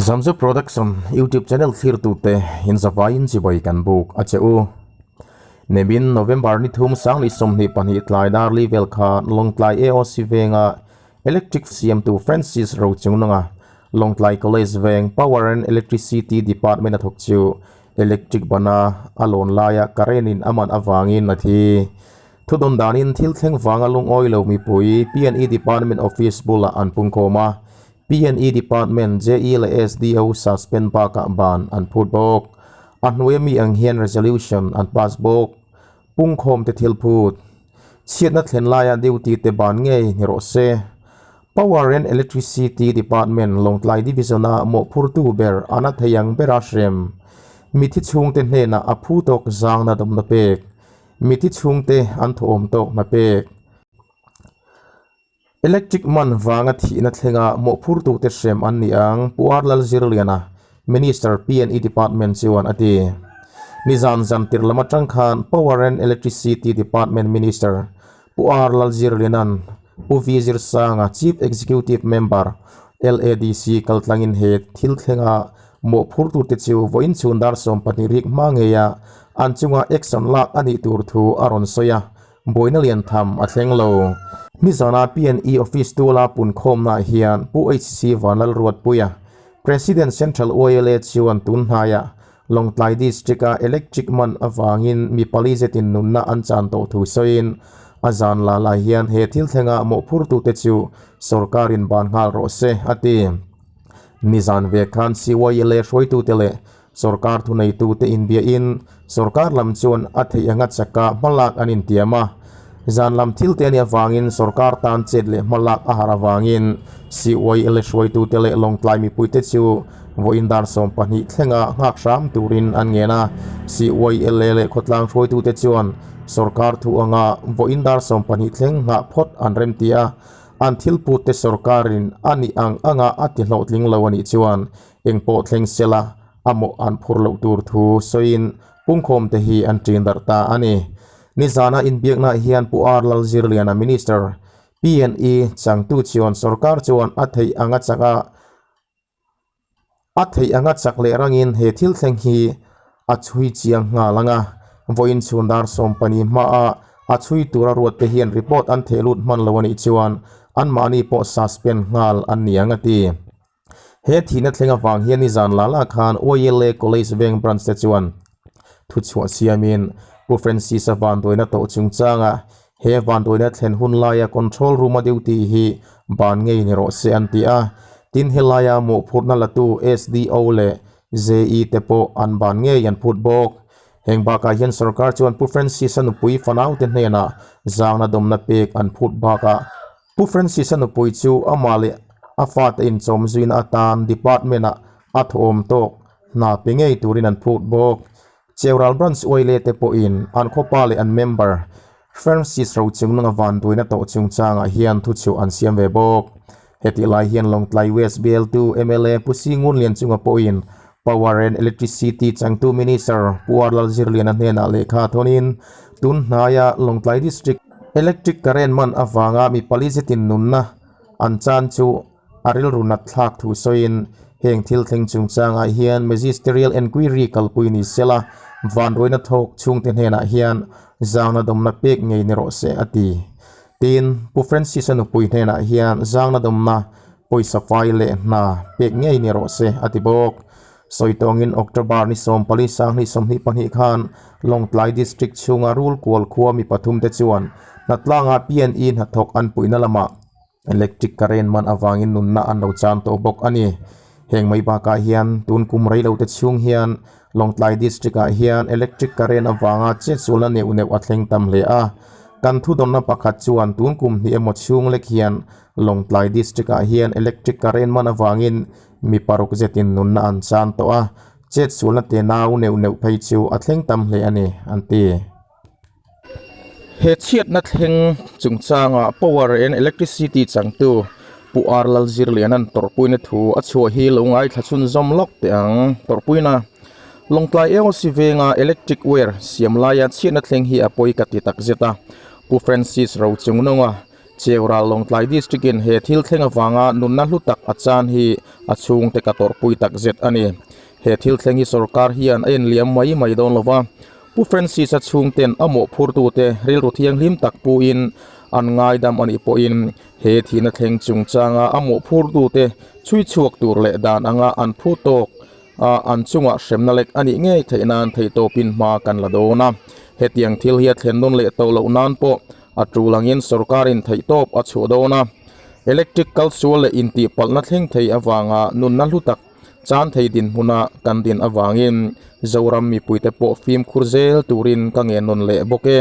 Zamzo Production YouTube channel thlirtute in zavaiin chibai kan buk a che u. Nimin November ni thum sang leh 22 tlai dar li vel khan Lawngtlai AOC venga Electric siamtu Francis Rochungnunga Lawngtlai College veng Power and Electricity Department a thawk chu electric bana a lawn laia current in a man avangin a thi. Thudawn danin thil thleng vanga lungawi lo mipui PNE Department Office bulah an pungkhawm a, PNE Department JE leh SDO suspend bakah ban an phut bawk. A hnuaia mi ang hian resolution an pass bawk. Pungkhawm te thil phut. Chhiatna thlen laia duty te ban ngei ni rawh se. Power and Electricity Department Lawngtlai Division-a mawhphurtu ber a na thei ang bera hrem. Mithi chhungte hnenah a phu tawk zangna dawmna pek. Mithi chhungte an thawhawm tawk hna pek. Electric man vanga thihna thlenga mawhphurtute hrem an ni ang, Pu R Lalzirliana, Minister PNE Department chuan a ti. Nizan zan tir lam atang khan Power and Electricity Department Minister Pu R Lalzirliana'n Pu V Zirsanga, Chief Executive Member, LADC kaltlangin he thil thlenga mawhphurtute chu vawiin chhun dar 12 rik hma ngeia an chunga action lak a nih tur thu a rawn sawi a, buaina lian tham a thleng lo. Nizana PNE office tuala punkhawmnaah hian Pu HC Vanlalruatpuia, President Central YLA chuan tun hnaiah Lawngtlai District-a electric man avangin mi pali zetin nunna an chan tawh thu sawiin, a zan la lai hian he thil thlenga mawhphurtute chu sorkarin ban nghal rawh se, a ti. Nizan ve khan CYLA hruaitute leh sorkar thuneitute inbiahin sorkar lam chuan a theih anga chaka hmalak an intiam a. Zan lam thil te anih avangin sorkar tan chet leh hmalak a harh avangin CYLA hruaitute leh Lawngtlai mipuite chu Vawiin dar 12 thlenga nghak hram turin an ngen a, CYLA leh khawtlang hruaitute chuan sorkar thu anga vawiin dar 12 thleng nghah phawt an rem ti a, an thil putte sorkarin a nih ang anga a ti hlawhtling lo a nih chuan engpawh thleng sela a mawh an phur loh tur thu sawiin pungkhawmte hi an ṭin darh ta a ni. Nizana inbiaknaah hian Pu R Lalzirliana Minister, PNE changtu chuan sorkar chuan a theih anga chak a, A theih anga chak leh rangin he thil thleng hi a chhui chiang nghal ang a, vawiin chhun dar 14 hmaa a chhui tura ruatte hian report an theh lut hman lo a nih chuan anmahni pawh suspend nghal an ni ang a ti. He thihna thleng avang hian nizan la la khan YLA College Veng Branch te chuan thuchhuah siamin Pu Francis-a vanduaina tawh chungchanga He vanduaina thlen hun laia control room a duty hi ban ngei ni rawh se an ti a, tin helaia mawhphurhna latu SDO leh JE te pawh an ban ngei an phut bawk. Heng bakah hian sorkar chuan Pu Francis-a nupui fanaute hnenah zangna dawmna pek an phut bakah Pu Francis-a nupui chu amah leh a fate inchawm zuina atan department-ah a thawhawm tawk hna pe ngei turin an phut bawk. Cheural Branch Uaile te pawhin an khawpa leh an member Francis Rochungnunga vanduaina tawh chungchangah hian thuchhuah an siam ve bawk. Hetih lai hian Lawngtlai West bialtu mla Pu Singun Lianchunga pawhin Power and Electricity changtu Minister Pu R Lalzirliana hnenah lehkha thawnin tun hnaia Lawngtlai District Electric current man avanga mi pali zetin nunna an chan chu A rilru nat thlak thu sawiin heng thil thleng chungchangah hian Magisterial Enquiry kalpui ni sela vanruaina thawk chhungte hnenah hian zangna dawmna pek ngei ni rawh se a ti. Tin, Pu Francis-a nupui hnenah hian zangna dawmna pawisa fai leh hna pek ngei ni rawh se a ti bawk. Sawi tawngin October ni 14 2022 khan Lawngtlai District chhunga Rulkual khua mi pathumte chuan hnatlanga PNE hnathawk an puihna lamah Electric current man avangin nunna an lo chan tawh bawk a ni. Heng mai bakah hian tun kum rei lo te chhung hian Lawngtlai District ah hian electric current avanga chetsualna neuh neuh a thleng tam hle a. Kan thudawnna pakhat chuan tun kum hnih emaw chhung lek hian Lawngtlai District ah hian electric current man avangin mi paruk zetin nunna an chan tawh a, chetsualna te nau neuh neuh phei chu a thleng tam hle a ni, an ti. He chhiatna thleng chungchanga Power and Electricity changtu Pu R Lalzirliana'n tawrhpuina thu a chhuah hi lo ngaithla chhunzawm lawk teh ang. Tawrhpuina Lawngtlai AOC venga electric wire siam laia chhiatna thleng hi a pawi ka ti takzet a, Pu Francis Rochungnunga. Cheural Lawngtlai District in he thil thleng avanga nunna hlu tak a chan hi a chhungte ka tawrhpui tak zet a ni. He thil thleng hi sorkar hian a enliam mai mai dawn lo va, Pu Francis-a chhungten a mawhphurtute rilru thianghlim tak puin an ngaidam a nih pawhin he thihna thleng chungchanga a mawhphurtute chhui chhuak tur leh dan anga an phu tawk a, an chungah hremna lek a nih ngei theih nan theihtawpin hma kan la dawn a. Hetiang thil hi a thlen nawn leh tawh loh nan pawh a tul angin sorkarin theihtawp a chhuah dawn a. Electric kalsual leh intihpalhna thleng thei avanga nunna hlu tak chan thei dinhmuna kan din avangin Zoram mipuite pawh fimkhur zel turin ka ngen nawn leh bawk e.